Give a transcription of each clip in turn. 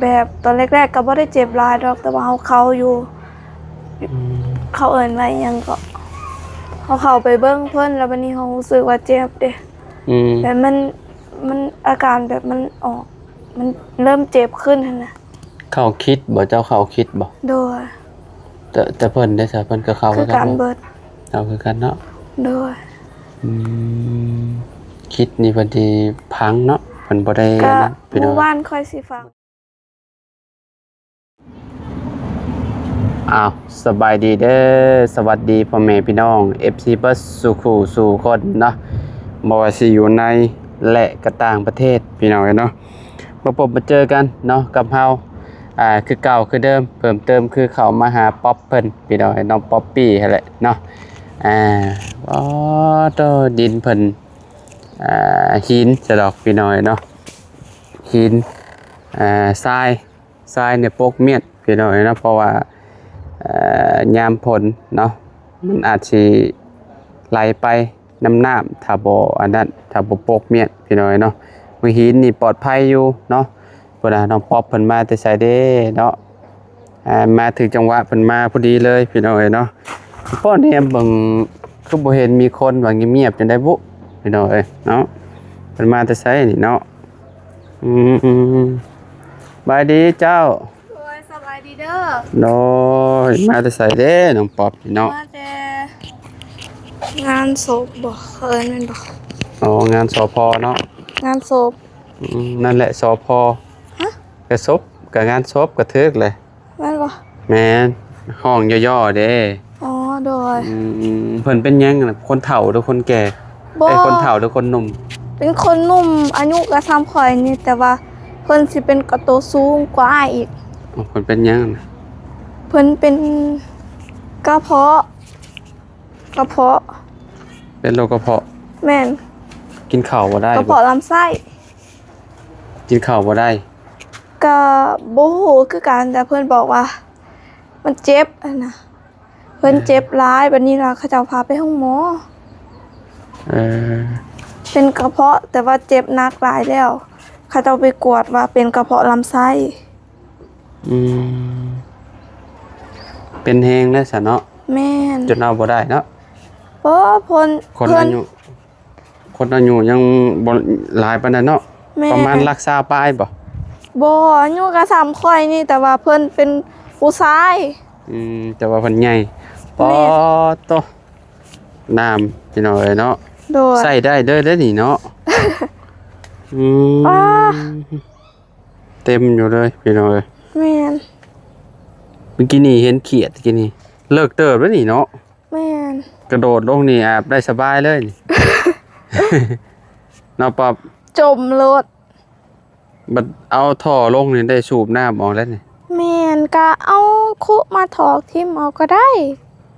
ແບບຕອນແລກໆກໍບໍ່ໄດ້ເຈັບຫຼາຍດອກ ແຕ່ວ່າເຮົາເຂົ້າຢູ່ ອືມ ເຂົາເອີ້ນວ່າອີ່ຫຍັງເກາະ ເຮົາເຂົ້າໄປເບິ່ງເພິ່ນ ແລ້ວບັດນີ້ເຮົາຮູ້ສຶກວ່າເຈັບເດ້ ອືມ ແບບມັນ ມັນ ອາການແບບມັນອອກ ມັນເລີ່ມເຈັບຂຶ້ນຫັ້ນນະ. ເຂົ້າຄິດບໍ່? ເຈົ້າເຂົ້າຄິດບໍ່? ໂດຍ. ແຕ່ ແຕ່ເພິ່ນເດ້ຊະ? ເພິ່ນກໍເຂົ້າຄືກັນ ຄືກັນເບິດ. ເຂົ້າຄືກັນເນາະ. ໂດຍ. ອືມ ຄິດນີ້ເພິ່ນຊິຟັງເນາະ ເພິ່ນບໍ່ໄດ້ ກໍ ອັນນັ້ນ ພີ່ນ້ອງ. ມື້ວານຂ້ອຍຊິຟັງ. ອ້າວ ສະບາຍດີເດີ ສະຫວັດດີພໍ່ແມ່ພີ່ນ້ອງ ເອັຟຊີ ເບິດສູ່ຄູ່ສູ່ຄົນເນາະ ບໍ່ວ່າຊິຢູ່ໃນ ແລະ ກະຕ່າງປະເທດ ພີ່ນ້ອງເອີຍເນາະ. ມາພົບມາເຈີກັນເນາະກັບເຮົາ ອ່າ ຄືເກົ່າຄືເດີມ ເພີ່ມເຕີມຄືເຂົ້າມາຫາປັອບເພິ່ນ ພີ່ນ້ອງເອີຍເນາະ ປັອບປີ້ຫັ້ນແຫຼະເນາະ. ອ່າ ໂອ້ໂຕ ດິນເພິ່ນ ອ່າ ຫີນຊະດອກ ພີ່ນ້ອງເອີຍເນາະ ຫີນ ອ່າ ຊາຍ ຊາຍນີ້ປົກມ້ຽນ ພີ່ນ້ອງເອີຍເນາະ ເພາະວ່າ ເອີ ຍາມຝົນເນາະ ມັນອາດຊິໄຫຼໄປນຳນ້ຳ ຖ້າບໍ່ອັນນັ້ນ ຖ້າບໍ່ປົກມ້ຽນ ພີ່ນ້ອງເອີຍເນາະ. ມື້ຫີນນີ້ປອດໄພຢູ່ເນາະ. ພຸ້ນນະ ນ້ອງປັອບເພິ່ນມາແຕ່ໃສເດ້ເນາະ ອ່າ ມາຖືກຈັງຫວະ ເພິ່ນມາພໍດີເລີຍ ພີ່ນ້ອງເອີຍເນາະ. ພໍແນມເບິ່ງຄືບໍ່ເຫັນມີຄົນ ວ່າງຽບໆ ຈັ່ງໃດບຸ ພີ່ນ້ອງເອີຍເນາະ. ເພິ່ນມາແຕ່ໃສນີ້ເນາະ? ອືມ ສະບາຍດີເຈົ້າ. ໂດຍ ສະບາຍດີເດີ. ໂດຍ ມາແຕ່ໃສເດ້ນ້ອງປັອບນີ້ເນາະ? ມາແຕ່ງານສົບບໍ ເຂົາເອີ້ນແມ່ນບໍ? ອໍ ງານ ສພ ເນາະ ງານສົບ. ອືມ ນັ້ນແຫຼະ ສພ. ຮະ? ກະສົບ ກະງານສົບ ກະຖືກແຫຼະ. ແມ່ນບໍ່? ແມ່ນ ຮ້ອງຍໍໆເດ້. ອໍ ໂດຍ. ອືມ ເພິ່ນເປັນຫຍັງນະ ຄົນເຖົ້າຫຼືຄົນແກ່? ບໍ່ ເອີ ຄົນເຖົ້າຫຼືຄົນໜຸ່ມ? ເປັນຄົນໜຸ່ມ ອາຍຸກໍສ່ຳຂ້ອຍນີ້ ແຕ່ວ່າເພິ່ນຊິເປັນກະໂຕສູງກວ່າອ້າຍອີກ. ອໍ ເພິ່ນເປັນຫຍັງນະ? ເພິ່ນເປັນກະເພາະ ກະເພາະ. ເປັນໂລກກະເພາະ? ແມ່ນ. ກິນເຂົ້າບໍ່ໄດ້ ກະເພາະລຳໄສ້. ກິນເຂົ້າບໍ່ໄດ້? ກະບໍ່ຮູ້ຄືກັນ ແຕ່ເພິ່ນບອກວ່າມັນເຈັບຫັ້ນນະ ເພິ່ນເຈັບຫຼາຍ. ເອີ ບັດນີ້ລະເຂົາເຈົ້າພາໄປໂຮງໝໍ. ເອີ ເປັນກະເພາະ ແຕ່ວ່າເຈັບໜັກຫຼາຍແລ້ວ ເຂົາເຈົ້າໄປກວດວ່າເປັນກະເພາະລຳໄສ້. ອືມ ເປັນແຮງແລ້ວຊະເນາະ. ແມ່ນ. ຈົນເອົາບໍ່ໄດ້ເນາະ. ບໍ່ ເພິ່ນ ຄົນ ເພິ່ນ ອາຍຸ ຄົນອາຍຸຍັງບໍ່ຫຼາຍປານໃດເນາະ. ແມ່ນ. ປະມານຫຼັກຊາວປາຍບໍ? ບໍ່ ອາຍຸກໍສ່ຳຂ້ອຍນີ້ ແຕ່ວ່າເພິ່ນເປັນຜູ້ຊາຍ. ອືມ ແຕ່ວ່າເພິ່ນໃຫຍ່. ແມ່ນ. ປາດໂຕ ນ້ຳ ພີ່ນ້ອງເອີຍເນາະ. ໂດຍ. ໃຊ້ໄດ້ເດີ ເດ້ນີ້ເນາະ. ອືມ ປາ ເຕັມຢູ່ເລີຍ ພີ່ນ້ອງເອີຍ. ແມ່ນ. ເມື່ອກີ້ນີ້ເຫັນຂຽດ ກີ້ນີ້ເລິກເຕີບເດ້ນີ້ເນາະ. ແມ່ນ. ກະໂດດລົງນີ້ອາບໄດ້ສະບາຍເລີຍນີ້ ເນາະປັອບ. ຈົມໂລດ. ບັດເອົາທໍ່ລົງນີ້ໄດ້ສູບນ້ຳອອກແລ້ວນີ້. ແມ່ນ ກະເອົາຄຸມາຖອກຖິ້ມເອົາກໍໄດ້.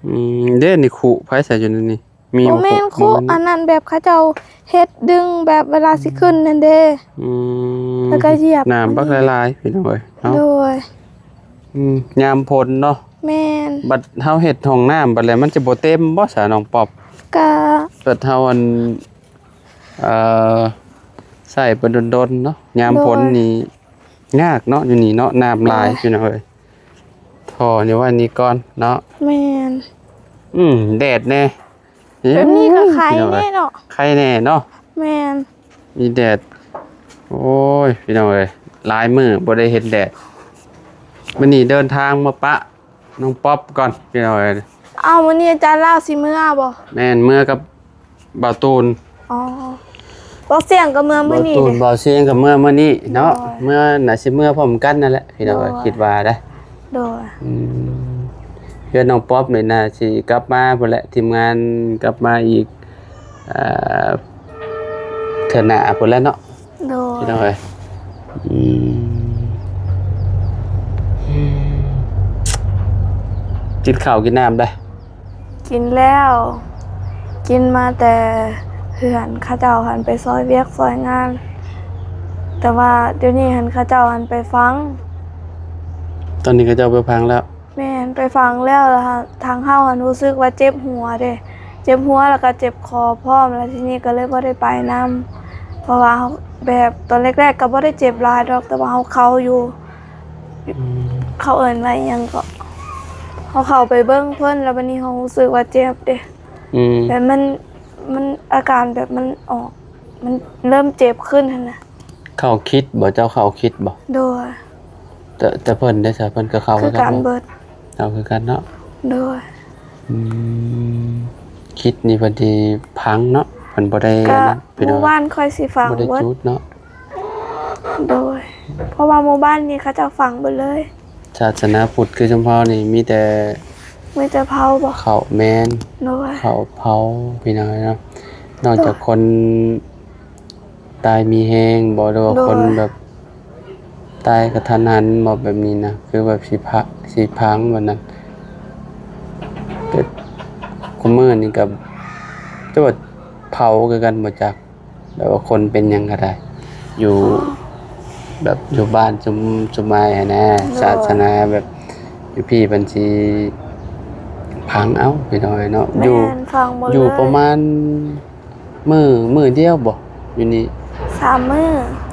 ອືມ ເດ້ນີ້ຄຸ ໃຜໃສ່ຢູ່ໃນນີ້? ມີ ບໍ່ແມ່ນຄຸ ອັນນັ້ນແບບເຂົາເຈົ້າເຮັດດຶງແບບເວລາຊິຂຶ້ນນັ້ນເດ້. ອືມ ແລ້ວກໍຢຽບ ນ້ຳບັກຫຼາຍໆ ພີ່ນ້ອງເອີຍເນາະ. ໂດຍ. ອືມ ຍາມຝົນເນາະ. ແມ່ນ. ບັດເຮົາເຮັດຫ້ອງນ້ຳບັດແລ້ວ ມັນຈະບໍ່ເຕັມບໍ່ສະນ້ອງປັອບ? ກະ ເກີດເຮົາອັນ ເອີ ໃຊ້ໄປດົນໆເນາະ. ຍາມຝົນນີ້ ໂດຍ ຍາກເນາະ ຢູ່ນີ້ເນາະ ນ້ຳຫຼາຍ. ໂດຍ. ພີ່ນ້ອງເອີຍ ທໍ່ນີ້ໄວ້ນີ້ກ່ອນເນາະ. ແມ່ນ. ອືມ ແດດແດ່ ແບບນີ້ກໍໄຄແດ່ເນາະ. ເອີ ພີ່ນ້ອງເອີຍ ໄຄແດ່ເນາະ. ແມ່ນ. ມີແດດ. ໂອ້ຍ ພີ່ນ້ອງເອີຍ ຫຼາຍມື້ບໍ່ໄດ້ເຫັນແດດ. ມື້ນີ້ເດີນທາງມາປະນ້ອງປັອບກ່ອນ ພີ່ນ້ອງເອີຍ. ເອົ້າ ມື້ນີ້ອາຈານລາວຊິເມືອບໍ່? ແມ່ນ ເມືອກັບບ່າວຕູນ. ອໍ ບ່າວຊຽງກໍເມືອມື້ນີ້ເດ້. ບ່າວຕູນ ບ່າວຊຽງກໍເມືອມື້ນີ້ເນາະ. ໂດຍ. ເມືອ ໜ້າຊິເມືອພ້ອມກັນນັ້ນແຫຼະ ພີ່ນ້ອງເອີຍ. ໂດຍ. ຄິດວ່າໄດ໋. ໂດຍ. ອືມ ເຮືອນນ້ອງປັອບນີ້ໜ້າຊິກັບມາພຸ້ນແຫຼະ ທີມງານກັບມາອີກ ເອີ ເທື່ອໜ້າພຸ້ນແຫຼະເນາະ. ໂດຍ. ພີ່ນ້ອງເອີຍ ອືມ ກິນເຂົ້າກິນນ້ຳໄດ໋? ກິນແລ້ວ ກິນມາແຕ່ເຮືອນ ເຂົາເຈົ້າຫັ້ນໄປຊ່ອຍວຽກຊ່ອຍງານ ແຕ່ວ່າດຽວນີ້ຫັ້ນເຂົາເຈົ້າຫັ້ນໄປຝັງ. ຕອນນີ້ເຂົາເຈົ້າໄປຝັງແລ້ວ? ແມ່ນ ໄປຝັງແລ້ວ ແລ້ວທາງເຮົາຫັ້ນຮູ້ສຶກວ່າເຈັບຫົວເດ້ ເຈັບຫົວ ແລ້ວກໍເຈັບຄໍພ້ອມ ແລ້ວທີນີ້ກໍເລີຍບໍ່ໄດ້ໄປນຳ ເພາະວ່າເຮົາ ແບບຕອນແລກໆກໍບໍ່ໄດ້ເຈັບຫຼາຍດອກ ແຕ່ວ່າເຮົາເຂົ້າຢູ່ ອືມ ເຂົາເອີ້ນວ່າອີ່ຫຍັງເກາະ ເຮົາເຂົ້າໄປເບິ່ງເພິ່ນ ແລ້ວບັດນີ້ເຮົາຮູ້ສຶກວ່າເຈັບເດ້ ອືມ ແບບມັນ ມັນ ອາການແບບມັນອອກ ມັນເລີ່ມເຈັບຂຶ້ນຫັ້ນນະ. ເຂົ້າຄິດບໍ່? ເຈົ້າເຂົ້າຄິດບໍ່? ໂດຍ. ແຕ່ ແຕ່ເພິ່ນເດ້ຊະ? ເພິ່ນກໍເຂົ້າຄືກັນ ຄືກັນເບິດ. ເຂົ້າຄືກັນເນາະ? ໂດຍ. ອືມ ຄິດນີ້ເພິ່ນຊິຝັງເນາະ ເພິ່ນບໍ່ໄດ້ ກໍ ອັນນັ້ນ ພີ່ນ້ອງ ໝູ່ບ້ານຂ້ອຍຊິຝັງ ບໍ່ໄດ້ ເບິດ ຈູດເນາະ. ໂດຍ ເພາະວ່າໝູ່ບ້ານນີ້ເຂົາເຈົ້າຝັງເບິດເລີຍ. ສາສະໜາພຸດຄືຊຸມເຮົານີ້ມີແຕ່ ມີແຕ່ເຜົາບໍ່? ເຂົ້າ ແມ່ນ ໂດຍ ເຂົ້າເຜົາ ພີ່ນ້ອງເນາະ. ນອກຈາກ ໂດຍ ຄົນຕາຍມີແຮງບໍ່ ຫຼືວ່າ ໂດຍ ຄົນແບບຕາຍກະທັນຫັນບໍ່ ແບບນີ້ນະ ຄືແບບຊິພະ ຊິພັງແບບນັ້ນ. ແຕ່ຄຸມື້ນີ້ກໍ ຈະວ່າເຜົາຄືກັນບໍ່ຈັກ. ແບບວ່າຄົນເປັນຫຍັງກໍໄດ້ ຢູ່ ອໍ ແບບຢູ່ບ້ານຊຸມ ຊຸມອ້າຍຫັ້ນນະ ໂດຍ ສາສະໜາແບບຢູ່ພີ້ເພິ່ນຊິຝັງເອົາ ພີ່ນ້ອງເອີຍເນາະ. ແມ່ນ ຢູ່ ຝັງໝົດເລີຍ. ຢູ່ປະມານມື້ ມື້ດຽວບໍ່ ຢູ່ນີ້? ສາມມື້.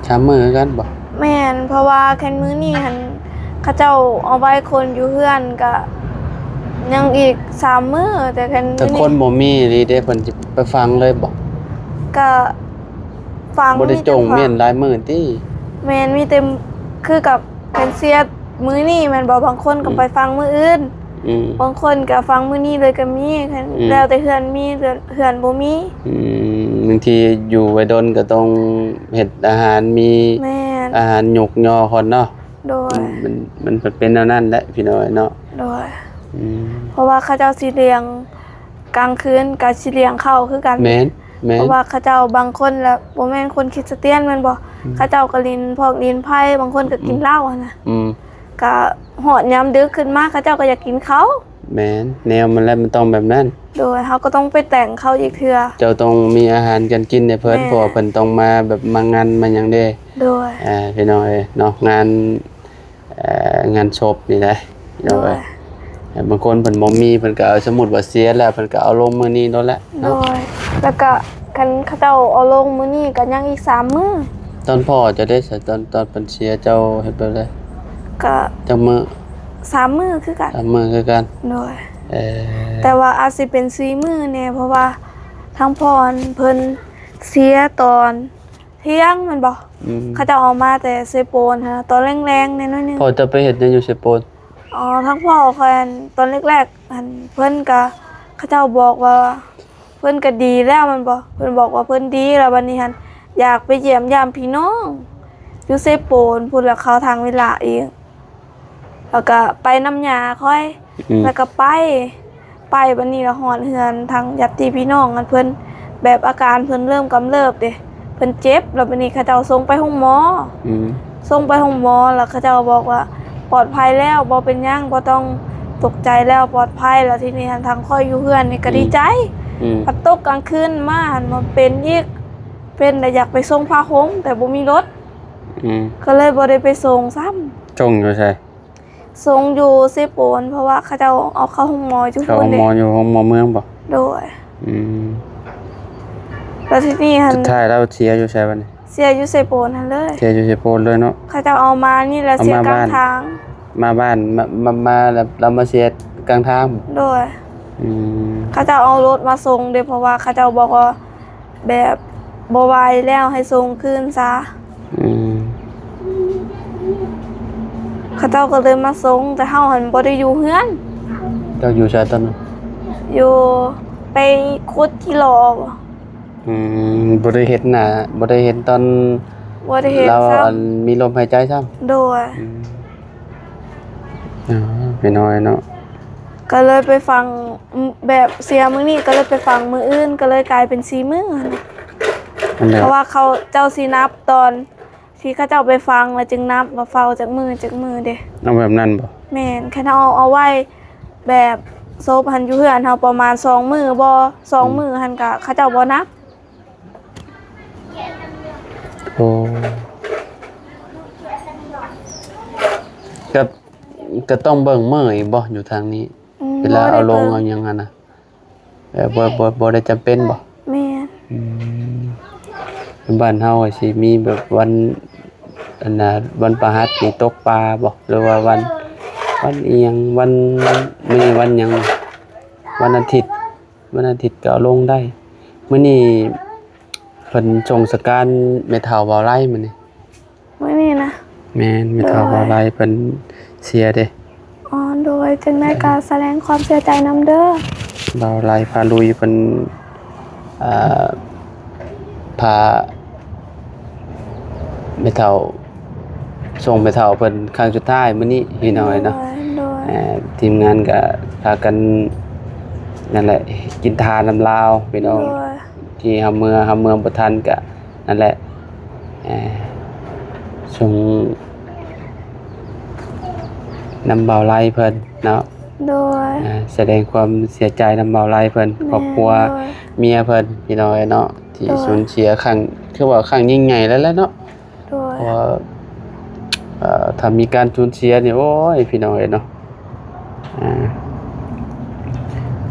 ສາມມື້ຄືກັນບໍ່? ແມ່ນ ເພາະວ່າຄັນມື້ນີ້ຫັ້ນ ເຂົາເຈົ້າເອົາໄວ້ຄົນຢູ່ເຮືອນກະຍັງອີກສາມມື້ ແຕ່ຄັນ ແຕ່ ມື້ນີ້ ຄົນບໍ່ມີອີ່ຫຼີເດ້ ເພິ່ນຊິໄປຝັງເລີຍບໍ່? ກະຝັງ ບໍ່ໄດ້ຈົ່ງມ້ຽນຫຼາຍມື້ຕິ? ແມ່ນ ມີແຕ່ ຄືກັບຄັນເສຍມື້ນີ້ແມ່ນບໍ່ ບາງຄົນກໍ ອືມ ໄປຝັງມື້ອື່ນ ອືມ ບາງຄົນກໍຝັງມື້ນີ້ເລີຍກໍມີ ອືມ ແລ້ວແຕ່ເຮືອນມີ ເຮືອນ ເຮືອນບໍ່ມີ. ອືມ ບາງທີຢູ່ໄວ້ດົນກໍຕ້ອງເຮັດອາຫານ ມີ ແມ່ນ ອາຫານຍົກຍໍກ່ອນເນາະ. ໂດຍ. ມັນ ມັນ ມັນເປັນແນວນັ້ນແຫຼະ ພີ່ນ້ອງເນາະ. ໂດຍ. ອືມ ເພາະວ່າເຂົາເຈົ້າຊິລ້ຽງກາງຄືນ ກໍຊິລ້ຽງເຂົ້າຄືກັນ. ແມ່ນ ແມ່ນ. ເພາະວ່າເຂົາເຈົ້າບາງຄົນລະບໍ່ແມ່ນຄົນຄຣິສຕຽນແມ່ນບໍ່? ອືມ ເຂົາເຈົ້າກໍຫຼິ້ນພອກຫຼິ້ນໄພ້ ບາງຄົນກໍກິນ ອືມ ເຫຼົ້າຫັ້ນນະ. ອືມ ກະຮອດຍາມດຶກຂຶ້ນມາ ເຂົາເຈົ້າກໍຢາກກິນເຂົ້າ. ແມ່ນ ແນວມັນແຫຼະ ມັນຕ້ອງແບບນັ້ນ. ໂດຍ ເຮົາກໍຕ້ອງໄປແຕ່ງເຂົາອີກເທື່ອ. ເຈົ້າຕ້ອງມີອາຫານການກິນໃຫ້ເພິ່ນ ແມ່ນ ເພາະວ່າເພິ່ນຕ້ອງມາແບບມາງານມາຫຍັງເດ້. ໂດຍ. ເອີ ພີ່ນ້ອງເອີຍເນາະ ງານ ເອີ ງານສົບນີ້ນະ ພີ່ນ້ອງເອີຍ. ໂດຍ. ເອີ ບາງຄົນເພິ່ນບໍ່ມີ ເພິ່ນກໍເອົາ ສົມມຸດວ່າເສຍແລ້ວ ເພິ່ນກໍເອົາລົງມື້ນີ້ໂລດແຫຼະເນາະ. ໂດຍ. ແລ້ວກໍຄັນເຂົາເຈົ້າເອົາລົງມື້ນີ້ກໍຍັງອີກສາມມື້. ຕອນພໍ່ເຈົ້າເດ້ຊະ ຕອນ ຕອນເພິ່ນເສຍ ເຈົ້າເຮັດແບບໃດ? ກໍ ຈັກມື້? ສາມມື້ຄືກັນ. ສາມມື້ຄືກັນ. ໂດຍ. ເອີ ແຕ່ວ່າອາດຊິເປັນສີ່ມື້ແດ່ ເພາະວ່າທາງພໍ່ເພິ່ນເສຍຕອນທ່ຽງແມ່ນບໍ່? ອືມ ເຂົາເຈົ້າເອົາມາແຕ່ເຊໂປນຫັ້ນນະ ຕອນແລງໆແດ່ໜ້ອຍໜຶ່ງ. ພໍ່ເຈົ້າໄປເຮັດຫຍັງຢູ່ເຊໂປນ? ອໍ ທາງພໍ່ຂ້ອຍຫັ້ນ ຕອນແລກໆຫັ້ນ ເພິ່ນກະ ເຂົາເຈົ້າບອກວ່າ ເພິ່ນກະດີແລ້ວແມ່ນບໍ່? ເພິ່ນບອກວ່າເພິ່ນດີ ແລ້ວບັດນີ້ຫັ້ນ ຢາກໄປຢ້ຽມຢາມພີ່ນ້ອງຢູ່ເຊໂປນພຸ້ນ ແລ້ວເຂົາທາງເວລາອີກ ແລ້ວກະໄປນຳຍ່າຂ້ອຍ. ອືມ ແລ້ວກະໄປ ໄປບັດນີ້ລະຮອດເຮືອນ ທາງຍາດຕິພີ່ນ້ອງຫັ້ນ ເພິ່ນແບບອາການເພິ່ນເລີ່ມກຳເລີບເດ້ ເພິ່ນເຈັບ ແລ້ວບັດນີ້ເຂົາເຈົ້າສົ່ງໄປໂຮງໝໍ. ອືມ ສົ່ງໄປໂຮງໝໍ ແລ້ວເຂົາເຈົ້າບອກວ່າປອດໄພແລ້ວ ບໍ່ເປັນຫຍັງ ບໍ່ຕ້ອງຕົກໃຈແລ້ວ ປອດໄພ. ແລ້ວທີນີ້ຫັ້ນ ທາງຂ້ອຍຢູ່ເຮືອນນີ້ກໍ ອືມ ດີໃຈ. ອືມ ພັດຕົກກາງຄືນມາຫັ້ນ ມາເປັນອີກ ເປັນແລ້ວຢາກໄປສົ່ງພາໂຮງ ແຕ່ບໍ່ມີລົດ. ອືມ ກໍເລີຍບໍ່ໄດ້ໄປສົ່ງຊ້ຳ. ສົ່ງຢູ່ໃສ? ສົ່ງຢູ່ເຊໂປນ ເພາະວ່າເຂົາເຈົ້າເອົາເຂົ້າໂຮງໝໍຢູ່ພຸ້ນເດ້. ເຂົ້າໂຮງໝໍຢູ່ໂຮງໝໍເມືອງບໍ່? ໂດຍ. ອືມ ແລ້ວທີນີ້ຫັ້ນ ສຸດທ້າຍແລ້ວເສຍຢູ່ໃສບັດນີ້? ເສຍຢູ່ເຊໂປນຫັ້ນເລີຍ. ເສຍຢູ່ເຊໂປນເລີຍເນາະ. ເຂົາເຈົ້າເອົາມານີ້ແຫຼະ ເອົາມາ ເສຍກາງທາງ. ມາບ້ານ ມາ ມາ ມາແລ້ວ ແລ້ວມາເສຍກາງທາງ? ໂດຍ. ອືມ ເຂົາເຈົ້າເອົາລົດມາສົ່ງເດ້ ເພາະວ່າເຂົາເຈົ້າບອກວ່າ ແບບບໍ່ໄຫວແລ້ວ ໃຫ້ສົ່ງຄືນຊະ. ອືມ ເຂົາເຈົ້າກໍເລີຍມາສົ່ງ ແຕ່ເຮົາຫັ້ນບໍ່ໄດ້ຢູ່ເຮືອນ. ເຈົ້າຢູ່ໃສຕອນນັ້ນ? ຢູ່ ໄປຂຸດກິໂລ. ອືມ ບໍ່ໄດ້ເຫັນໜ້າ ບໍ່ໄດ້ເຫັນຕອນ ບໍ່ໄດ້ເຫັນ ລາວ ຊ້ຳ ອັນ ມີລົມຫາຍໃຈຊ້ຳ. ໂດຍ. ອືມ ອໍ ພີ່ນ້ອງເນາະ ກໍເລີຍໄປຝັງ ແບບເສຍມື້ນີ້ ກໍເລີຍໄປຝັງມື້ອື່ນ ກໍເລີຍກາຍເປັນສີ່ມື້ຫັ້ນນະ. ອັນໃດ? ເພາະວ່າເຂົາເຈົ້າຊິນັບຕອນທີ່ເຂົາເຈົ້າໄປຝັງ ແລ້ວຈຶ່ງນັບວ່າເຝົ້າຈັກມື້ ຈັກມື້ເດ້. ເອົາແບບນັ້ນບໍ່? ແມ່ນ ຄັນເຮົາເອົາໄວ້ແບບສົບຫັ້ນຢູ່ເຮືອນເຮົາປະມານສອງມື້ບໍ່ ສອງ ອືມ ມື້ຫັ້ນກະເຂົາເຈົ້າບໍ່ນັບ. ໂອ້ ກໍ ກໍຕ້ອງເບິ່ງມື້ອີກບໍ່ ຢູ່ທາງນີ້? ອືມ ເວລາເອົາລົງເອົາຫຍັງຫັ້ນນະ ເອີ ບໍ່ ບໍ່ ບໍ່ໄດ້ຈຳເປັນບໍ່? ແມ່ນ. ອືມ ບ້ານເຮົາຊິມີແບບວັນ ອັນນ່າ ວັນພະຫັດນີ້ຕົກປາບໍ່ ຫຼືວ່າວັນ ວັນອີ່ຫຍັງ ວັນ ມື້ນີ້ວັນຫຍັງ ວັນອາທິດ ວັນອາທິດກໍເອົາລົງໄດ້. ມື້ນີ້ເພິ່ນສົ່ງສະການແມ່ເຖົ້າເວົ້າໄຫຼມື້ນີ້. ມື້ນີ້ນະ? ແມ່ນ ແມ່ເຖົ້າເວົ້າໄຫຼເພິ່ນເສຍເດ້. ອໍ ໂດຍ ຈັ່ງໃດກໍສະແດງຄວາມເສຍໃຈນຳເດີ. ເວົ້າໄຫຼພາລຸຍເພິ່ນ ເອີ ພາແມ່ເຖົ້າ ສົ່ງແມ່ເຖົ້າເພິ່ນຄັ້ງສຸດທ້າຍມື້ນີ້ພີ່ນ້ອງເອີຍເນາະ. ໂດຍ ໂດຍ ເອີ ທີມງານກໍພາກັນ ນັ້ນແຫຼະ ກິນທານນຳລາວພີ່ນ້ອງ. ໂດຍ ທີ່ເຮົາເມືອ ເຮົາເມືອບໍ່ທັນກະ ນັ້ນແຫຼະ ເອີ ສົ່ງນຳເບົາໄລເພິ່ນເນາະ. ໂດຍ ເອີ ສະແດງຄວາມເສຍໃຈນຳເບົາໄລເພິ່ນ ແມ່ນ ຄອບຄົວ ໂດຍ ເມຍເພິ່ນ ພີ່ນ້ອງເອີຍເນາະ ທີ່ ໂດຍ ສູນເສຍຄັ້ງ ຄືວ່າຄັ້ງຍິ່ງໃຫຍ່ແລ້ວແຫຼະເນາະ. ໂດຍ ເພາະວ່າ ເອີ ຖ້າມີການສູນເສຍນີ້ ໂອ້ຍ ພີ່ນ້ອງເອີຍເນາະ ອ່າ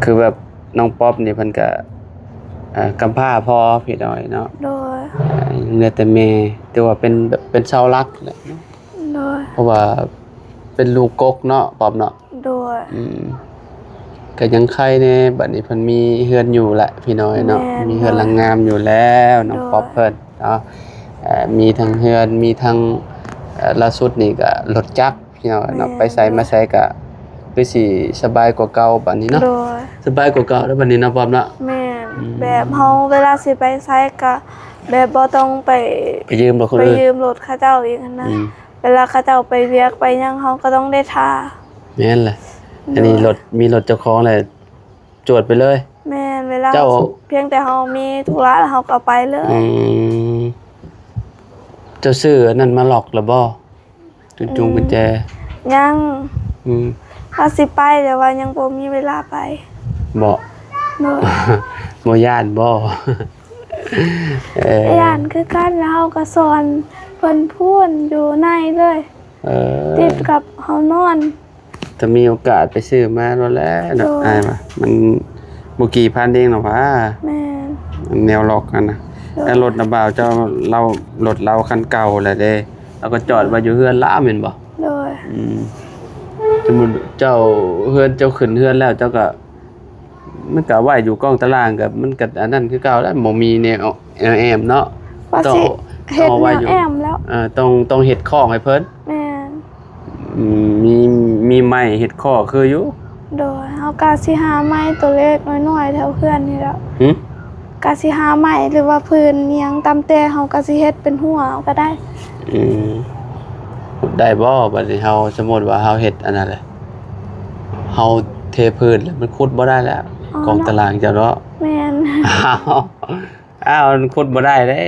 ຄືແບບ ນ້ອງປັອບນີ້ເພິ່ນກະ ອ່າ ກຳພ້າພໍ່ພີ່ນ້ອງເນາະ. ໂດຍ ອ່າ ຍັງເຫຼືອແຕ່ແມ່ ຖືວ່າເປັນແບບເປັນເສົາຫຼັກແຫຼະເນາະ. ໂດຍ ເພາະວ່າເປັນລູກກົກເນາະ ປັອບເນາະ. ໂດຍ ອືມ ກະຍັງໄຄແດ່ ບັດນີ້ເພິ່ນມີເຮືອນຢູ່ແຫຼະພີ່ນ້ອງເນາະ. ແມ່ນ ມີເຮືອນ ໂດຍ ຫຼັງງາມຢູ່ແລ້ວ ນ້ອງ ໂດຍ ປັອບເພິ່ນເນາະ. ເອີ ມີທັງເຮືອນ ມີທັງ ເອີ ລ່າສຸດນີ້ກະລົດຈັກ ພີ່ນ້ອງເນາະ. ແມ່ນ ໄປໃສມາໃສກະຄືຊິສະບາຍກວ່າເກົ່າບັດນີ້ເນາະ. ໂດຍ ສະບາຍກວ່າເກົ່າແລ້ວບັດນີ້ເນາະ ປອມເນາະ. ແມ່ນ ອືມ ແບບເຮົາເວລາຊິໄປໃສກະແບບບໍ່ຕ້ອງໄປ ໄປຢືມລົດຄົນອື່ນ ໄປຢືມລົດເຂົາເຈົ້າອີກຫັ້ນນະ. ອືມ ເວລາເຂົາເຈົ້າໄປວຽກໄປຫຍັງ ເຮົາກໍຕ້ອງໄດ້ຖ້າ. ແມ່ນແຫຼະ ໂດຍ ອັນນີ້ລົດ ມີລົດເຈົ້າຂອງແລ້ວ ຈວດໄປເລີຍ. ແມ່ນ ເວລາ ເຈົ້າ ພຽງແຕ່ເຮົາມີທຸລະແລ້ວເຮົາກໍໄປເລີຍ. ອືມ ເຈົ້າຊື້ອັນນັ້ນມາລັອກແລ້ວບໍ່? ຈຸງ ອືມ ກຸນແຈ ຍັງ. ອືມ ວ່າຊິໄປ ແຕ່ວ່າຍັງບໍ່ມີເວລາໄປ. ບໍ່? ໂດຍ ບໍ່ຢ້ານບໍ່? ເອີ ຢ້ານຄືກັນ ແລ້ວເຮົາກໍສອນເພິ່ນພຸ້ນຢູ່ໃນເລີຍ. ເອີ ຕິດກັບຫ້ອງນອນ. ຖ້າມີໂອກາດໄປຊື້ມາໂລດແຫຼະເນາະ. ໂດຍ ອ້າຍວ່າ ມັນບໍ່ກີ່ພັນເອງດອກຫວາ. ແມ່ນ ແນວລັອກຫັ້ນນະ. ໂດຍ ແຕ່ລົດນະບ່າວເຈົ້າ ລາວ ລົດລາວຄັນເກົ່າແຫຼະເດ້ ລາວກໍຈອດໄວ້ຢູ່ເຮືອນລາວແມ່ນບໍ່? ໂດຍ ອືມ ສົມມຸດເຈົ້າ ເຮືອນເຈົ້າຂຶ້ນເຮືອນແລ້ວ ເຈົ້າກໍ ມັນກະໄວ້ຢູ່ກ້ອງຕາລ່າງ ກະ ມັນກະອັນນັ້ນຄືເກົ່າແຫຼະ ບໍ່ມີແນວ ແນວແອ້ມເນາະ. ວ່າ ຕ້ອງ ຊິເຮັດ ຕ້ອງເອົາໄວ້ຢູ່ ແນວແອ້ມແລ້ວ. ເອີ ຕ້ອງ ຕ້ອງເຮັດຄອກໃຫ້ເພິ່ນ. ແມ່ນ ອືມ ມີ ມີໄມ້ເຮັດຄອກຄືຢູ່. ໂດຍ ເຮົາກະຊິຫາໄມ້ໂຕເລັກນ້ອຍໆແຖວເຮືອນນີ້ແຫຼະ. ຫື? ກະຊິຫາໄມ້ ຫຼືວ່າພື້ນອີ່ຫຍັງຕາມແຕ່ ເຮົາກະຊິເຮັດເປັນຫົວເອົາກະໄດ້. ອືມ ຂຸດໄດ້ບໍ່? ບັດນີ້ເຮົາ ສົມມຸດວ່າເຮົາເຮັດອັນນັ້ນແຫຼະ ເຮົາເທພື້ນແລ້ວມັນຂຸດບໍ່ໄດ້ແລ້ວ. ອໍ ກ້ອງຕາລ່າງເຈົ້າເນາະ. ແມ່ນ ອ້າວ ອ້າວ ມັນຂຸດບໍ່ໄດ້ເດ້.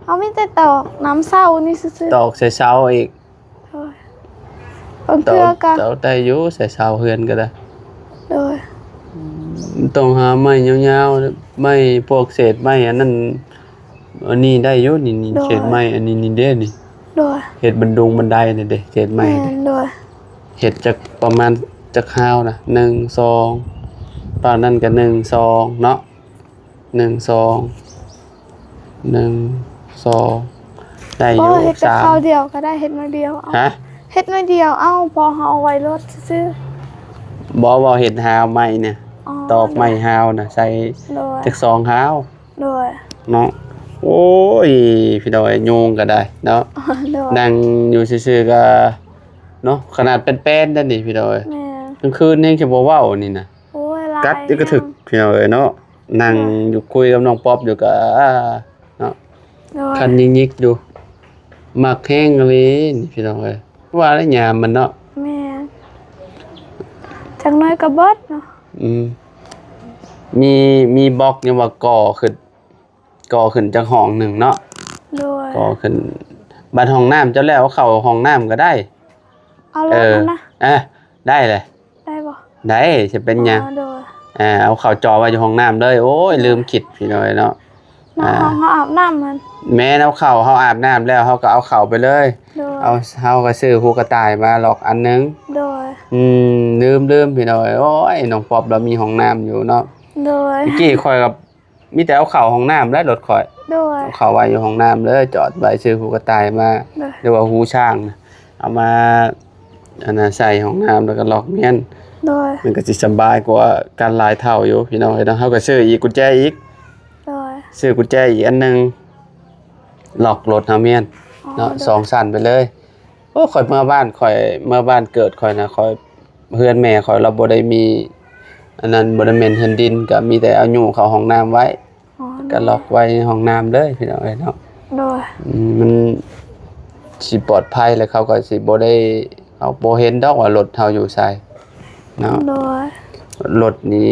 ເຮົາມີແຕ່ຕອກນຳເສົານີ້ຊື່ໆ ຕອກໃສ່ເສົາອີກ. ໂດຍ ບາງເທື່ອກໍ ເຕົາ ເຕົາໄດ້ຢູ່ ໃສ່ເສົາເຮືອນກໍໄດ້. ໂດຍ ຕ້ອງຫາໄມ້ຍາວໆ ໄມ້ ພວກເສດໄມ້ອັນນັ້ນ ອັນນີ້ໄດ້ຢູ່ ນີ້ ນີ້ ໂດຍ ເສດໄມ້ອັນນີ້ ນີ້ເດ້ນີ້. ໂດຍ ເຮັດບັນດົງບັນໄດນີ້ເດ້ ເສດໄມ້. ແມ່ນ ໂດຍ ເຮັດຈັກປະມານຈັກຮາວນະ ໜຶ່ງ ສອງ ປານນັ້ນກໍ ໜຶ່ງ ສອງ ເນາະ. ໜຶ່ງ ສອງ ໜຶ່ງ ສອງ ໄດ້ຢູ່. ບໍ່ ເຮັດແຕ່ ສາມ ຄາວດຽວກໍໄດ້ ເຮັດໜ້ອຍດຽວເອົາ. ຮະ? ເຮັດໜ້ອຍດຽວເອົາ ພໍເຮົາເອົາໄວ້ລົດຊື່ໆ. ບໍ່ ເວົ້າເຮັດຮາວໄມ້ນະ. ອໍ ຕອກໄມ້ ໂດຍ ຮາວນະ ໃສ່ ໂດຍ ຈັກສອງຮາວ. ໂດຍ ເນາະ. ໂອ້ຍ ພີ່ນ້ອງເອີຍ ຍຸງກໍໄດ້ເນາະ. ໂດຍ ນັ່ງຢູ່ຊື່ໆກໍເນາະ ຂະໜາດແປ້ນໆໄດ້ນີ້ ພີ່ນ້ອງເອີຍ. ແມ່ນ ກາງຄືນຍັງຊິບໍ່ເວົ້ານີ້ນະ. ໂອ້ຍ ຫຼາຍ ກັດຢູ່ກະຖືກ ແຮງ ພີ່ນ້ອງເອີຍເນາະ. ນັ່ງ ໂດຍ ຢູ່ຄຸຍກັບນ້ອງປັອບຢູ່ກະ ເນາະ ໂດຍ ຄັນຍິກໆຢູ່ ມັກແຮງອີ່ຫຼີນີ້ ພີ່ນ້ອງເອີຍ. ວ່າແລ້ວຍາມມັນເນາະ. ແມ່ນ ຈັກໜ້ອຍກໍເບິດເນາະ. ອືມ ມີ ມີບລັອກຍັງວ່າກໍ່ຂຶ້ນ ກໍ່ຂຶ້ນຈັກຫ້ອງໜຶ່ງເນາະ. ໂດຍ ກໍ່ຂຶ້ນ ບັດຫ້ອງນ້ຳເຈົ້າແລ້ວ ເອົາເຂົ້າຫ້ອງນ້ຳກໍໄດ້. ເອົາລົດ ເອີ ຫັ້ນນະ ເອີ ໄດ້ແຫຼະ. ໄດ້ບໍ່? ໄດ້ ຊິເປັນຫຍັງ? ອໍ ໂດຍ ເອົາເຂົ້າຈ່ອໄວ້ຢູ່ຫ້ອງນ້ຳເລີຍ. ໂອ້ຍ ໂດຍ ລືມຄິດ ພີ່ນ້ອງເອີຍເນາະ. ນ້ອງ ອ່າ ເຮົາອາບນ້ຳຫັ້ນ. ແມ່ນ ເອົາເຂົ້າ ເຮົາອາບນ້ຳແລ້ວ ເຮົາກໍເອົາເຂົ້າໄປເລີຍ. ໂດຍ ເອົາ ເຮົາກໍຊື້ຫູກະຕ່າຍມາລັອກອັນໜຶ່ງ. ໂດຍ ອືມ ລືມໆ ພີ່ນ້ອງເອີຍ. ໂອ້ຍ ນ້ອງປັອບລາວມີຫ້ອງນ້ຳຢູ່ເນາະ. ໂດຍ ຕະກີ້ຂ້ອຍກໍ ມີແຕ່ເອົາເຂົ້າຫ້ອງນ້ຳແຫຼະລົດຂ້ອຍ. ໂດຍ. ເອົາເຂົ້າໄວ້ຢູ່ຫ້ອງນ້ຳເລີຍ, ຈອດໄວ້ຊື້ຫູກະຕ່າຍມາ ໂດຍ ຫຼືວ່າຫູຊ້າງນະ ເອົາມາ ອັນນ່າ ໃສ່ຫ້ອງນ້ຳ ແລ້ວກໍລັອກມ້ຽນ. ໂດຍ. ມັນກໍຊິສະບາຍກວ່າກັນຫຼາຍເທົ່າຢູ່ ພີ່ນ້ອງເອີຍເນາະ. ເຮົາກໍຊື້ອີກ ກຸນແຈອີກ. ໂດຍ. ຊື້ກຸນແຈອີກອັນໜຶ່ງ ລັອກລົດເຮົາມ້ຽນ ອໍ ເນາະ ໂດຍ ສອງຊັ້ນໄປເລີຍ. ໂອ້ ຂ້ອຍເມືອບ້ານ ຂ້ອຍເມືອບ້ານເກີດຂ້ອຍນະ ຂ້ອຍ ເຮືອນແມ່ຂ້ອຍລາວບໍ່ໄດ້ມີອັນນັ້ນ ບໍ່ໄດ້ແມ່ນເຮືອນດິນ ກໍມີແຕ່ເອົາຍູ້ເຂົ້າຫ້ອງນ້ຳໄວ້ ອໍ ກໍລັອກໄວ້ໃນຫ້ອງນ້ຳເລີຍ ພີ່ນ້ອງເອີຍເນາະ. ໂດຍ. ອືມ ມັນຊິປອດໄພ ແລ້ວເຂົາກໍຊິບໍ່ໄດ້ ເຂົາບໍ່ເຫັນດອກວ່າລົດເຮົາຢູ່ໃສເນາະ. ໂດຍ. ລົດນີ້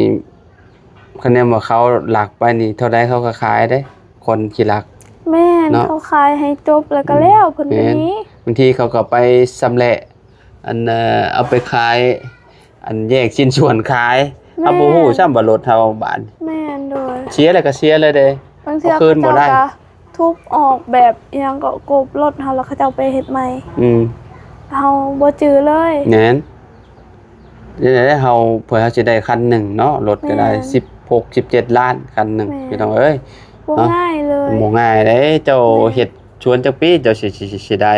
ຄະແນນວ່າເຂົາລັກໄປນີ້ ເທົ່າໃດເຂົາກໍຂາຍເດ້ ຄົນຂີ້ລັກ. ແມ່ນ ເນາະ ເຂົາຂາຍໃຫ້ຈົບແລ້ວກໍແລ້ວ ອືມ ເພິ່ນກໍໜີ. ບາງທີເຂົາກໍໄປຊຳແຫຼະ ອັນ ເອີ ເອົາໄປຂາຍ ອັນແຍກຊິ້ນສ່ວນຂາຍ. ແມ່ນ. ເຮົາບໍ່ຮູ້ຊ້ຳວ່າລົດເຮົາບາດ. ແມ່ນ. ໂດຍ. ເສຍແລ້ວກໍເສຍເລີຍເດ້ ບາງເທື່ອເຂົາເຈົ້າກໍທຸບອອກ ແບບອີ່ຫຍັງກໍ ກົບລົດເຮົາ ແລ້ວເຂົາເຈົ້າໄປເຮັດໃໝ່. ອືມ ເຮົາບໍ່ຈື່ເລີຍ. ແມ່ນ. ນີ້ແຫຼະ ເຮົາ ເພື່ອເຮົາຊິໄດ້ຄັນໜຶ່ງເນາະ ລົດກໍໄດ້ ແມ່ນ ສິບຫົກ ສິບເຈັດລ້ານ ຄັນໜຶ່ງ. ແມ່ນ. ພີ່ນ້ອງເອີຍ ບໍ່ ເນາະ ງ່າຍເລີຍ. ບໍ່ງ່າຍເດ້ ເຈົ້າ ແມ່ນ ເຮັດສວນຈັກປີ ເຈົ້າຊິ ຊິ ຊິ ຊິໄດ້?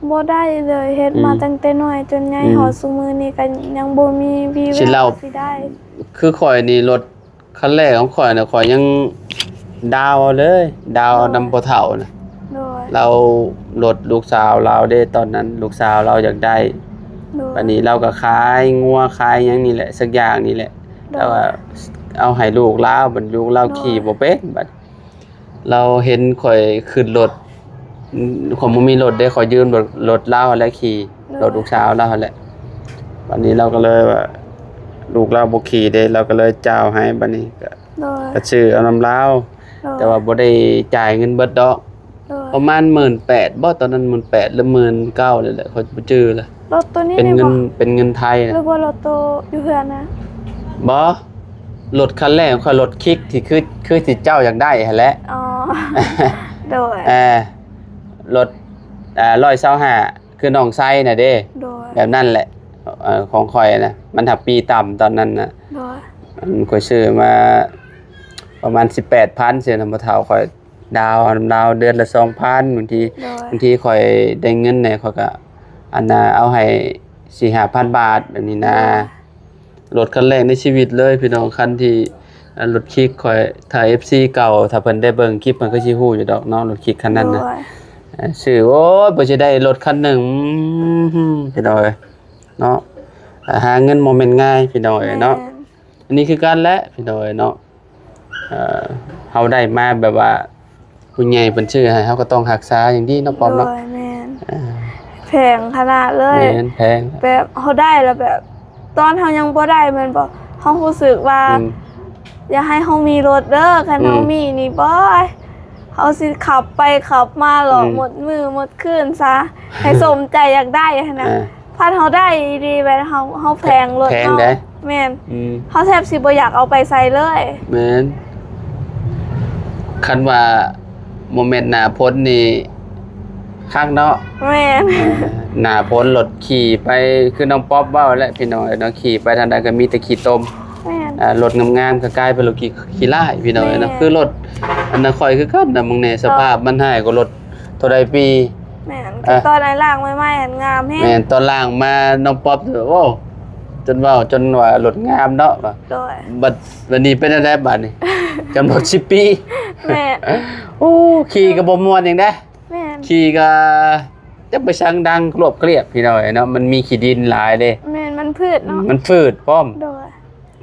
ບໍ່ໄດ້ເລີຍ ເຮັດມາ ອືມ ຕັ້ງແຕ່ນ້ອຍຈົນໃຫຍ່ ອືມ ຮອດຊຸມື້ນີ້ກໍຍັງບໍ່ມີວີແວວວ່າຊິໄດ້. ຄືຂ້ອຍນີ້ ລົດ ຄັນແລກຂອງຂ້ອຍນະ ຂ້ອຍຍັງດາວເອົາເລີຍ ດາວເອົານຳພໍ່ເຖົ້ານະ. ໂດຍ. ລາວ ລົດລູກສາວລາວເດ້ ຕອນນັ້ນລູກສາວລາວຢາກໄດ້. ໂດຍ. ບາດນີ້ລາວກໍຂາຍງົວຂາຍຫຍັງນີ້ແຫຼະ ສັກຢ່າງນີ້ແຫຼະ. ໂດຍ. ແຕ່ວ່າເອົາໃຫ້ລູກລາວ ບັດລູກລາວ ໂດຍ ຂີ່ບໍ່ເປັນ ບັດ ລາວເຫັນຂ້ອຍຂຶ້ນລົດ ຂ້ອຍບໍ່ມີລົດເດ້ ຂ້ອຍຢືມລົດ ລົດລາວຫັ້ນແຫຼະຂີ່ ໂດຍ ລົດລູກສາວລາວຫັ້ນແຫຼະ. ບັດນີ້ລາວກໍເລີຍວ່າ ລູກລາວບໍ່ຂີ່ເດ້ ລາວກໍເລີຍຈ່າຍໃຫ້ ບັດນີ້ກໍ ໂດຍ ກໍຊື້ເອົານຳລາວ. ໂດຍ. ແຕ່ວ່າບໍ່ໄດ້ຈ່າຍເງິນເບິດດອກ. ໂດຍ. ປະມານໝື່ນແປດບໍ່ ຕອນນັ້ນ ໝື່ນແປດ ຫຼື ໝື່ນເກົ້າ ນີ້ແຫຼະ ຂ້ອຍບໍ່ຈື່ລະ. ລົດໂຕນີ້ ເປັນເງິນ ບໍ່ ເປັນເງິນໄທນະ. ຫຼືວ່າລົດໂຕຢູ່ເຮືອນນະ? ບໍ່ ລົດຄັນແລກຂ້ອຍ ລົດຄິກ ທີ່ຄື ຄືທີ່ເຈົ້າຢາກໄດ້ຫັ້ນແຫຼະ. ອໍ ໂດຍ. ເອີ ລົດ ເອີ ຮ້ອຍຊາວຫ້າ ຄືນ້ອງໄຊນະເດ້. ໂດຍ. ແບບນັ້ນແຫຼະ ເອີ ຂອງຂ້ອຍນະ ມັນຫາກປີຕ່ຳຕອນນັ້ນນະ. ໂດຍ. ອັນຂ້ອຍຊື້ມາປະມານສິບແປດພັນ ຊື້ນຳພໍ່ເຖົ້າຂ້ອຍ ດາວນຳລາວເດືອນລະສອງພັນ ບາງທີ. ໂດຍ. ບາງທີຂ້ອຍໄດ້ເງິນແດ່ ຂ້ອຍກໍ ອັນນ່າ ເອົາໃຫ້ສີ່ຫ້າພັນບາດ ແບບນີ້ນະ. ໂດຍ. ລົດຄັນແລກໃນຊີວິດເລີຍພີ່ນ້ອງ ຄັນທີ່ ອ່າ ລົດຄິກຂ້ອຍ ຖ້າເອັຟຊີເກົ່າ ຖ້າເພິ່ນໄດ້ເບິ່ງຄລິບ ເພິ່ນກໍຊິຮູ້ຢູ່ດອກເນາະ ລົດຄິກຄັນນັ້ນນະ. ໂດຍ. ອ່າ ຊື້ ໂອ້ຍ ເພື່ອຊິໄດ້ລົດຄັນໜຶ່ງ ອືມ ພີ່ນ້ອງເອີຍເນາະ ອ່າ ຫາເງິນບໍ່ແມ່ນງ່າຍ ພີ່ນ້ອງເອີຍເນາະ. ແມ່ນ. ອັນນີ້ຄືກັນແຫຼະ ພີ່ນ້ອງເອີຍເນາະ. ເອີ ເຮົາໄດ້ມາແບບວ່າຜູ້ໃຫຍ່ເພິ່ນຊື້ໃຫ້ ເຮົາກໍຕ້ອງຮັກສາຢ່າງດີເນາະ ປອມເນາະ. ໂດຍ. ແມ່ນ. ເອີ ແພງຂະໜາດເລີຍ. ແມ່ນ ແພງ. ແບບເຮົາໄດ້ແລ້ວ ແບບຕອນເຮົາຍັງບໍ່ໄດ້ແມ່ນບໍ່ ເຮົາຮູ້ສຶກວ່າ ອືມ ຢາກໃຫ້ເຮົາມີລົດເດີ ຄັນເຮົາ ອືມ ມີນີ້ ໂອ້ຍ ເຮົາຊິຂັບໄປຂັບມາເລາະ ອືມ ໝົດມື້ໝົດຄືນຊະ ໃຫ້ສົມໃຈຢາກໄດ້ຫັ້ນນະ. ອ່າ ພັດເຮົາໄດ້ອີ່ຫຼີ ແບບເຮົາ ເຮົາແພງລົດເຮົາ. ແພງເດ້. ແມ່ນ. ອືມ ເຮົາແທບຊິບໍ່ຢາກເອົາໄປໃສເລີຍ. ແມ່ນ. ຄັນວ່າບໍ່ແມ່ນໜ້າຝົນນີ້ຄັກເນາະ. ແມ່ນ. ເອີ ໜ້າຝົນລົດຂີ່ໄປ ຄືນ້ອງປັອບເວົ້າແຫຼະ ພີ່ນ້ອງເອີຍເນາະ ຂີ່ໄປທາງໃດກໍມີແຕ່ຂີ້ຕົມ. ແມ່ນ. ອ່າ ລົດງາມໆກໍກາຍເປັນລົດຂີ້ ຂີ້ລ້າຍ ພີ່ນ້ອງເອີຍເນາະ. ແມ່ນ. ຄືລົດ ອັນນັ້ນຂ້ອຍຄືກັນນະ ມຶງແນ່ ສະພາບມັນຮ້າຍກວ່າລົດ ເທົ່າໃດປີ. ແມ່ນ ອ່ະ ຄືຕອນອ້າຍລ້າງໃໝ່ໆຫັ້ນງາມແຮງ. ແມ່ນ ຕອນລ້າງມານ້ອງປັອບ ໂອ້ ຈົນເວົ້າ ຈົນວ່າລົດງາມເນາະ. ໂດຍ. ບັດ ບັດນີ້ເປັນແນວໃດບັດນີ້? ຈຳລົດສິບປີ. ແມ່ນ. ໂອ້ ຂີ່ກໍບໍ່ມ່ວນຫຍັງເດ້. ແມ່ນ. ຂີ່ກໍຈັກໄປສັງດັງກລວບເກລຽບ ພີ່ນ້ອງເອີຍເນາະ ມັນມີຂີ້ດິນຫຼາຍເດ້. ແມ່ນ ມັນຝືດເນາະ ມັນຝືດພ້ອມ. ໂດຍ.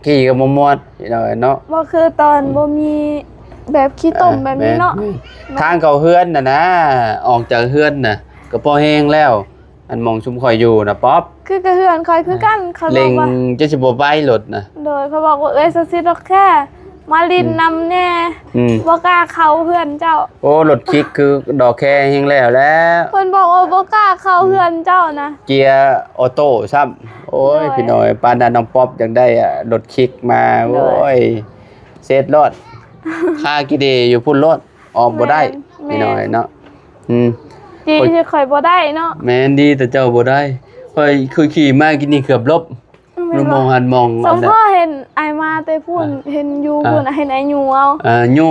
ຂີ່ກໍບໍ່ມ່ວນ ພີ່ນ້ອງເອີຍເນາະ ບໍ່ຄືຕອນ ເອີ ບໍ່ມີແບບຂີ້ຕົມແບບນີ້ເນາະ. ແມ່ນ ທາງເຂົ້າເຮືອນນະນະ ອອກຈາກເຮືອນນະ ກໍພໍແຮງແລ້ວ ອັນໝ່ອງຊຸມຂ້ອຍຢູ່ນະ ປັອບ ຄືກັບເຮືອນຂ້ອຍຄືກັນ. ເອີ ເຂົາເລັ່ງວ່າ ຈົນຊິບໍ່ໄປລົດນະ. ໂດຍ. ເຂົາບອກວ່າ ເອື້ອຍ ສະສິດດອກແຄ່ມາຫຼິ້ນ ອືມ ນຳແນ່. ອືມ ບໍ່ກ້າເຂົ້າເຮືອນເຈົ້າ. ໂອ້ ລົດຄິກຄືດອກແຄ່ແຮງແລ້ວແຫຼະ. ເພິ່ນບອກວ່າບໍ່ກ້າເຂົ້າ ອືມ ເຮືອນເຈົ້ານະ ເກຍອໍໂຕ້ຊ້ຳ. ໂອ້ຍ ໂດຍ ພີ່ນ້ອງເອີຍ ປານນັ້ນນ້ອງປັອບຢາກໄດ້ ອາ ລົດຄິກມາ. ໂດຍ. ໂອ້ຍ ເສັດໂລດ ຄາກິເດຢູ່ພຸ້ນໂລດ ອອກບໍ່ໄດ້. ແມ່ນ ພີ່ນ້ອງເອີຍເນາະ. ອືມ ຈີ່ ຂ້ອຍ ຊິຂ້ອຍບໍ່ໄດ້ເນາະ. ແມ່ນ ດີແຕ່ເຈົ້າບໍ່ໄດ້ ຂ້ອຍ ຂ້ອຍຂີ່ມາກີ້ນີ້ເກືອບລົບ. ແມ່ນ ລົບໝ່ອງຫັ້ນໝ່ອງ ສົມພໍເຫັນອ້າຍ ມາແຕ່ພຸ້ນ ອ່າ ເຫັນຢູ່ ອ່າ ພຸ້ນ ເຫັນອ້າຍຍູ້ເອົາ ເອີ ຍູ້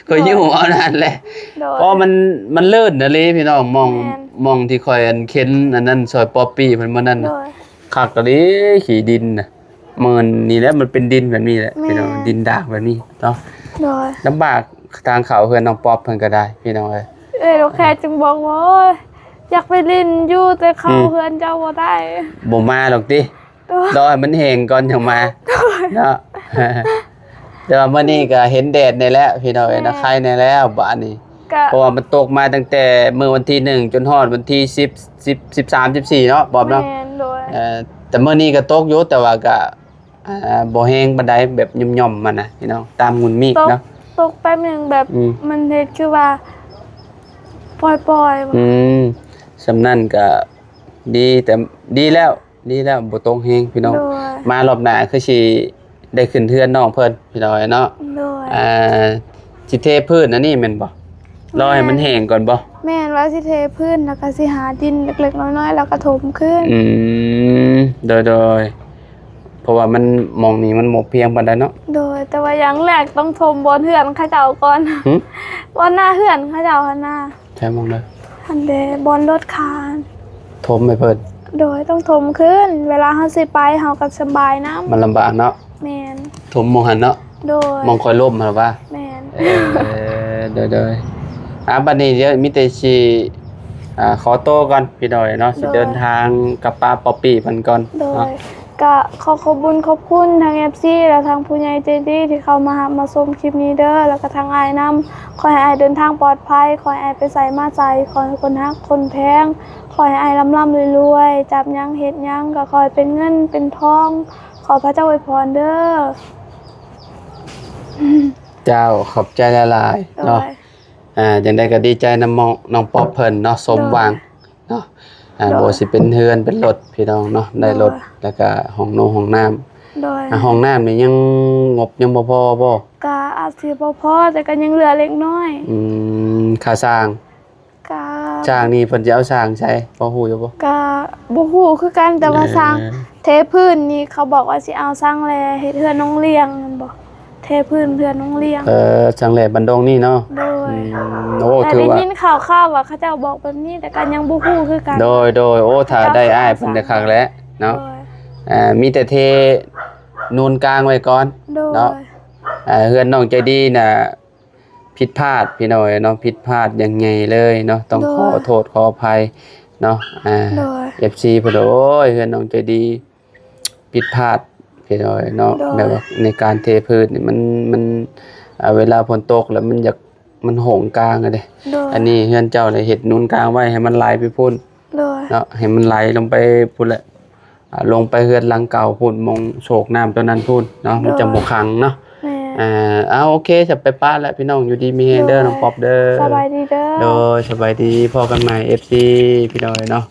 ຂ້ອຍ ໂດຍ ຍູ້ເອົານັ້ນແຫຼະ ໂດຍ ເພາະມັນ ມັນເລີນນະເລພີ່ນ້ອງ ໝ່ອງ ແມ່ນ ໝ່ອງທີ່ຂ້ອຍອັນເຂັນອັນນັ້ນ ຊ່ອຍປອບປີ້ເພິ່ນມື້ນັ້ນ ໂດຍ ຄັກອີ່ຫຼີ ຂີ້ດິນນະ ເມີນນີ້ແຫຼະ ມັນເປັນດິນແບບນີ້ແຫຼະ ແມ່ນ ພີ່ນ້ອງ ດິນດາກແບບນີ້ເນາະ ໂດຍ ລຳບາກ ທາງເຂົ້າເຮືອນນ້ອງປອບເພິ່ນກໍໄດ້ ພີ່ນ້ອງເອີຍ ເອີຍ ນ້ອງແຄຈຶ່ງບອກວ່າ ໂອ້ຍ ຢາກໄປຫຼິ້ນຢູ່ ແຕ່ເຂົ້າ ອືມ ເຮືອນເຈົ້າບໍ່ໄດ້ ບໍ່ມາດອກຕິ ໂດຍ ລໍໃຫ້ມັນແຫ້ງກ່ອນຈັ່ງມາ ໂດຍ ເນາະ ແຕ່ວ່າມື້ນີ້ກໍເຫັນແດດແດ່ແລ້ວ ພີ່ນ້ອງເອີຍ ແມ່ນ ນະ ໄຄແດ່ແລ້ວບາດນີ້ ກະ ເພາະວ່າມັນຕົກມາຕັ້ງແຕ່ມື້ວັນທີໜຶ່ງ ຈົນຮອດວັນທີສິບ ສິບ ສິບສາມ ສິບສີ່ ເນາະ ປອບເນາະ ແມ່ນ ໂດຍ ເອີ ແຕ່ມື້ນີ້ກໍຕົກຢູ່ ແຕ່ວ່າກໍ ອ່າ ບໍ່ແຮງປານໃດ ແບບຫຍ່ອມໆ ຫັ້ນນະ ພີ່ນ້ອງ ຕາມງຸ່ນມີກເນາະ ຕົກ ຕົກແປັບໜຶ່ງແບບ ອືມ ມັນເຮັດຄືວ່າປ່ອຍໆ ອືມ ສ່ຳນັ້ນກໍດີ ແຕ່ດີແລ້ວ ດີແລ້ວ ບໍ່ຕົກແຮງ ພີ່ນ້ອງ ໂດຍ ມາລອບໜ້າຄືຊິໄດ້ຂຶ້ນເຮືອນນ້ອງເພິ່ນ ພີ່ນ້ອງເນາະ ໂດຍ ອ່າ ຊິເທພື້ນອັນນີ້ແມ່ນບໍ່? ລໍໃຫ້ມັນແຫ້ງກ່ອນບໍ່? ແມ່ນ ວ່າຊິເທພື້ນ ແລ້ວກໍຊິຫາດິນເລັກໆ ນ້ອຍໆ ແລ້ວກໍຖົມຂຶ້ນ ອືມ ໂດຍໆ ເພາະວ່າມັນ ໝ່ອງນີ້ມັນບໍ່ພຽງປານໃດເນາະ ໂດຍ ແຕ່ວ່າຢ່າງແລກຕ້ອງຖົມບ່ອນເຮືອນເຂົາເຈົ້າກ່ອນ ຫື? ບ່ອນໜ້າເຮືອນເຂົາເຈົ້າຫັ້ນນະ ໃສ່ໝ່ອງໃດ? ຫັ້ນເດ ບ່ອນລົດຄານ ຖົມໃຫ້ເພິ່ນ ໂດຍ ຕ້ອງຖົມຂຶ້ນ ເວລາເຮົາຊິໄປເຮົາກໍສະບາຍນຳ ມັນລຳບາກເນາະ ແມ່ນ ຖົມໝ່ອງຫັ້ນເນາະ ໂດຍ ໝ່ອງຂ້ອຍລົ້ມຫັ້ນຫວາ? ແມ່ນ ເອີ ໂດຍໆ ອ່າ ບັດນີ້ດຽວມີແຕ່ຊິ ອ່າ ຂໍໂຕກ່ອນ ພີ່ນ້ອງເນາະ ຊິ ໂດຍ ເດີນທາງກັບປາປອບປີ້ເພິ່ນກ່ອນ ໂດຍ ເນາະ ກະຂໍຂອບບຸນຂອບຄຸນທາງເອັຟຊີ ແລະ ທາງຜູ້ໃຫຍ່ໃຈດີທີ່ເຂົ້າມາຮັບມາຊົມຄລິບນີ້ເດີ ແລ້ວກະທາງອ້າຍນຳ ຂໍໃຫ້ອ້າຍເດີນທາງປອດໄພ ຂໍໃຫ້ອ້າຍໄປໃສມາໃສ ຂໍໃຫ້ຄົນຮັກຄົນແພງ ຂໍໃຫ້ອ້າຍລ່ຳໆລວຍໆ ຈັບຫຍັງເຮັດຫຍັງກໍຂໍໃຫ້ເປັນເງິນເປັນທອງ ຂໍພະເຈົ້າອວຍພອນເດີ ເຈົ້າ ຂອບໃຈຫຼາຍໆ ໂດຍ ເນາະ ອ່າ ຈັ່ງໃດກໍດີໃຈນຳນ້ອງ ນ້ອງປອບເພິ່ນເນາະ ສົມຫວັງ ໂດຍ ເນາະ ອ່າ ໂດຍ ບໍ່ວ່າຊິເປັນເຮືອນເປັນລົດ ພີ່ນ້ອງເນາະ ໄດ້ລົດ ໂດຍ ແລ້ວກະຫ້ອງໂນງຫ້ອງນ້ຳ ໂດຍ ອ່າ ຫ້ອງນ້ຳນີ້ຍັງ ງົບຍັງບໍ່ພໍບໍ່? ກະອາດຊິບໍ່ພໍ ແຕ່ກະຍັງເຫຼືອເລັກນ້ອຍ ອືມ ຄ່າສ້າງ ກະ ຊ່າງນີ້ເພິ່ນຊິເອົາຊ່າງໃສ ພໍຮູ້ຢູ່ບໍ່? ກະບໍ່ຮູ້ຄືກັນ ແຕ່ວ່າ ເອີ ຊ່າງເທພື້ນນີ້ ເຂົາບອກວ່າຊິເອົາຊ່າງແຫຼເຮັດເຮືອນນ້ອງລ້ຽງຫັ້ນບໍ? ເທພື້ນເຮືອນນ້ອງລ້ຽງ ເອີ ຊ່າງແຫຼບ້ານດົງນີ້ເນາະ ໂດຍ ອືມ ໂອ້ ແຕ່ ຖືວ່າ ໄດ້ຍິນຂ່າວໆວ່າເຂົາເຈົ້າບອກແບບນີ້ ແຕ່ກໍຍັງບໍ່ຮູ້ຄືກັນ ໂດຍໆ ໂອ້ ຖ້າໄດ້ອ້າຍເພິ່ນກໍຄັກແຫຼະເນາະ ໂດຍ ອ່າ ມີແຕ່ເທນູນກາງໄວ້ກ່ອນ ໂດຍ ເນາະ ອ່າ ເຮືອນນ້ອງໃຈດີນະ ຜິດພາດພີ່ນ້ອງເນາະ ຜິດພາດຢ່າງໃຫຍ່ເລີຍເນາະ ຕ້ອງ ໂດຍ ຂໍໂທດຂໍອະໄພເນາະ ອ່າ ໂດຍ ເອັຟຊີເພິ່ນ ໂອ້ຍ ເຮືອນນ້ອງໃຈດີຜິດພາດພີ່ນ້ອງເນາະ ໂດຍ ແບບວ່າໃນການເທພື້ນນີ້ ມັນ ມັນ ອ່າ ເວລາຝົນຕົກແລ້ວມັນຢາກ ມັນໂຫງກາງເດ້ ໂດຍ ອັນນີ້ເຮືອນເຈົ້າເລີຍເຮັດນູນກາງໄວ້ໃຫ້ມັນໄຫຼໄປພຸ້ນ ໂດຍ ເນາະ ໃຫ້ມັນໄຫຼລົງໄປພຸ້ນແຫຼະ ອ່າ ລົງໄປເຮືອນຫຼັງເກົ່າພຸ້ນ ໝ່ອງໂສກນ້ຳຕົວນັ້ນພຸ້ນເນາະ ໂດຍ ມັນຈະບໍ່ຂັງເນາະ ແມ່ນ ອ່າ ເອົາ ໂອເຄ ຈະໄປປະແລ້ວພີ່ນ້ອງ ຢູ່ດີມີແຮງເດີ ໂດຍ ນ້ອງປອບເດີ ສະບາຍດີເດີ ໂດຍ ສະບາຍດີ ພໍ້ກັນໃໝ່ ເອັຟຊີ ພີ່ນ້ອງເອີຍເນາະ